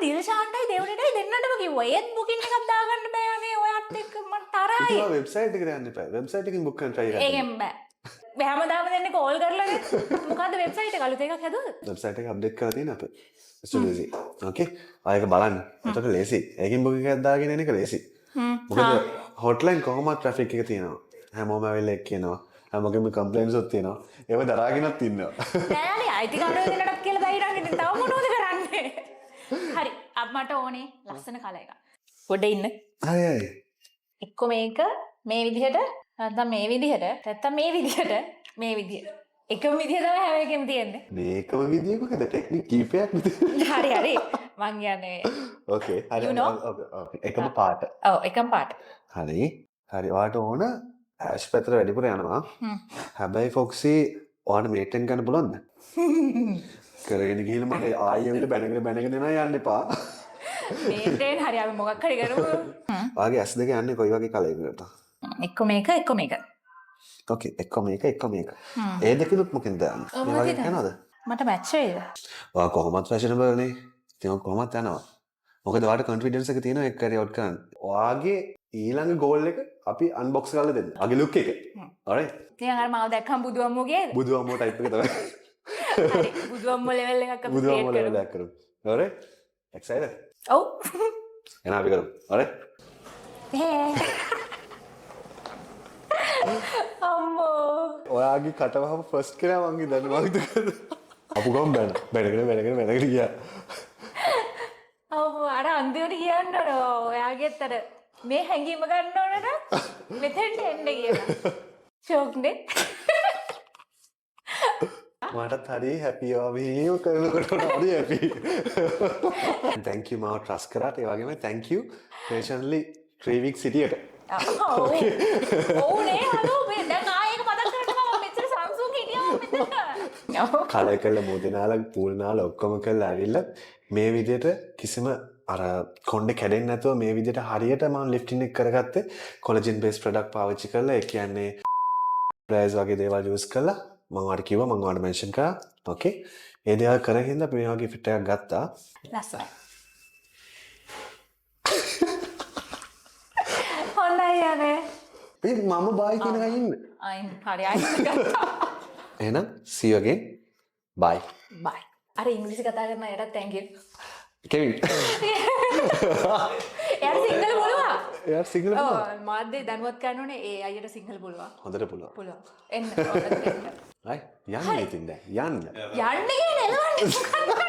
දිල්ෂාන්ටයි දෙවනිටයි දෙන්නටම කිව්වා. ඒත් බුකින් එකක් දාගන්න බෑ අනේ ඔයත් එක්ක මං තරහයි. ඉතින් ඔයා වෙබ්සයිට් එකට යන්න එපා. වෙබ්සයිට් එකකින් බුක් කරන්න try කරන්න. ඒකෙන් බෑ. හැමදාම දෙන්නේ කෝල් කරලානේ. මොකද්ද වෙබ්සයිට් එක අලුත් එකක් හැදුවද? වෙබ්සයිට් එක අප්ඩේට් කරලා තියෙන අපේ. It's too easy. Okay. ආයෙක බලන්න. එතකොට ලේසි. ඒකෙන් බුකින් එකක් දාගෙන එන එක ලේසි. මොකද හොට්ලයින් කොහොමද ට්‍රැෆික් එක තියෙනවා. හැමෝම ඇවිල්ලා එක් කියනවා. හැමෝගෙම කම්ප්ලේන්ට්ස් උත් තියෙනවා. ඒව දරාගෙනත් ඉන්නවා. නෑනේ අයිතිකාරයෝ දෙන්නටත් කියලා බැරි නම් ඉතින් තව මොනවද කරන්නේ? හරි මට ඕනේ ලස්සන කලර් එකක්. පොඩ්ඩ ඉන්න. හරි හරි. එක්ක මේක මේ විදිහට නැත්නම් මේ විදිහට නැත්නම් මේ විදිහට මේ විදිහට. එකම විදිහ තමයි හැම එකෙම තියෙන්නේ. මේකම විදිය මොකද ටෙක්නික් කීපයක් නේ. හරි හරි මං කියන්නේ ඕකේ. හරි. You know? ඕකේ. එකම පාට. ඔව් එකම පාට. හරි. හරි. ඔයාට ඕන ඇෂ් පැත්තට වැඩිපුර යනවා. හැබැයි ෆොක්සි ඔයාට මේන්ටේන් කරන්න පුළුවන්ද? කරගෙන ගිහින් මට ආයෙ ඇවිල්ලා බැනගෙන බැනගෙන එනවා යන්න එපා. මේන්ටේන් හරි අපි මොකක් හරි කරමු. ඔයාගේ ඇස් දෙක යන්නේ කොයි වගේ කලර් එකකටද? එක්ක මේක එක්ක මේක. ඕකේ. එක්ක මේක එක්ක මේක. ඒ දෙකෙනුත් මොකෙන්ද යන්නේ? ඔව්, මේ වගේ මොකේද? යනවද? මට මැච් වෙයිද? ඔයා කොහොමත් ෆැෂනබල් නේ. ඉතින් ඔයා කොහොමත් යනවා. මොකද ඔයාට කොන්ෆිඩන්ස් එක තියෙනවා ඒක කැරි අවුට් කරන්න. ඔයාගේ ඊළඟ ගෝල් එක අපි අන්බොක්ස් කරලා දෙන්න. ඔයාගේ ලුක් එක. ඔරයිට්. නිකන් අර මාව දැක්කම බුදුඅම්මෝ කියේද? බුදුඅම්මෝ ටයිප් එක තමයි. හරි බුදුඅම්මෝ ලෙවල් එකක් අපි බුදුඅම්මෝ ක්‍රියේට් ලෙවල් කරමු. එකක් කරමු. ඔරයිට්. එක්සයිටඩ්? ඔව්. එහෙනම් අපි කරමු. ඔරයිට්. අම්මෝ. ඔයාගේ කටවහම ෆස්ට් කෙනා මං හිතන්නේ මං හිතුවේ. අපු ගම බැන බැනගෙන බැනගෙන බැනගෙන ගියා. අම්මෝ අර අන්තිමට කියන්න ඕන ඔයාගෙත් අර මේ හැඟීම ගන්න ඕන නම් මෙතෙන්ට එන්න කියලා. ෂෝක් නේ. මටත් හරි හැපි ඔයා මෙහෙම කරනකොට හරි හැපි. Thank you මාව ට්‍රස්ට් කරාට. ඒ වගේම thank you patiently 3 weeks හිටියට. ඔව්. ඔව් නේ හලෝ මේ දැන් ආයෙ ඒක මතක් කරන්න මම මෙච්චර සම්සුන් හිටියා මම මෙතන. ඔව්. කලර් කරලා මූදේ නාලා පූල් නාලා ඔක්කොම කරලා ඇවිල්ලා මේ විදිහට කිසිම අර කොණ්ඩේ කැඩෙන්නේ නැතුව මේ විදිහට හරියට මම ලිෆ්ටින් එක කරගත්තේ කොලජන් බේස් ප්‍රොඩක්ට් පාවිච්චි කරලා. ඒ කියන්නේ ප්ලේස් වගේ දේවල් යූස් කරලා මම ඔයාලට කිව්වා, මම ඔයාලට මෙන්ෂන් කරා. ඕකේ. ඒ දේවල් කරගෙන හින්දා අපි මේ වගේ ෆිට් එකක් ගත්තා. ලස්සනයි. හොඳයි අනේ. මේ මම බායි කියන එකයි ඉන්නේ. අයින් හරි අයින් ගත්තා. එහෙනම් see you again. Bye. බයි. අර ඉංග්‍රීසි කතා කරන අයටත් thank you. Kevin. එයාට සිංහල පුළුවන්. එයාට සිංහල ඔව් පුළුවන්. මාධ්‍ය දැනුවත් කරන්න ඕනේ ඒ අයියට සිංහල පුළුවන්. හොඳට පුළුවන්. පුළුවන්. එන්න ඔයාලත් එන්න. හරි යන්න ඉතින් දැන් යන්න. යන්න කියන්නේ එලවන්නේ මොකද්ද?